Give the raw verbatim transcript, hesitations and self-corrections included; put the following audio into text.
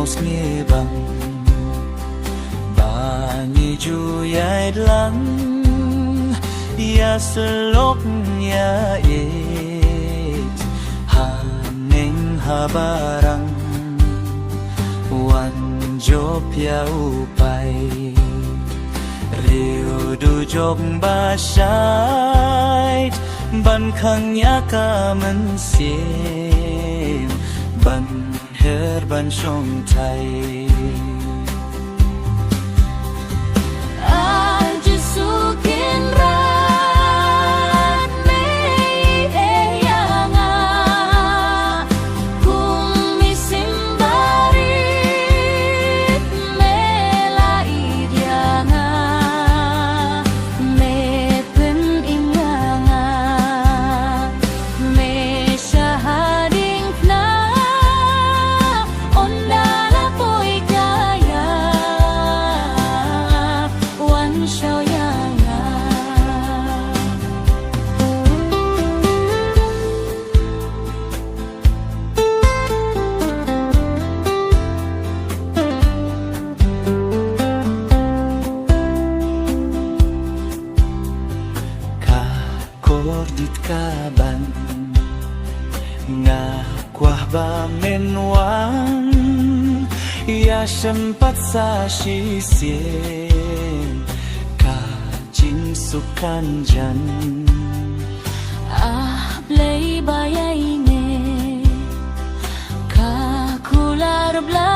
Ngi bang ba ngi ju ïaid lang, ïa syllok ïa ïeit ha ning ha barang, wan jop ïa u paid. Riew dujok ba shait ban khang ïa ka mynsiem, ban her ban shong thait. A Jisu Kynrad, me ïeit ïa nga, kum i Symbarit me la ïeit ïa nga, me pyn-im ïa nga. Me shah ha diengphna, ynda la poi ka ïap, wan shaw ïa nga. Ka kordit kaban, nga kwah ba men wan ïashem pat sa shisien, ka jingsuk kan jan. Ah Blei ba ïaineh, ka kular bla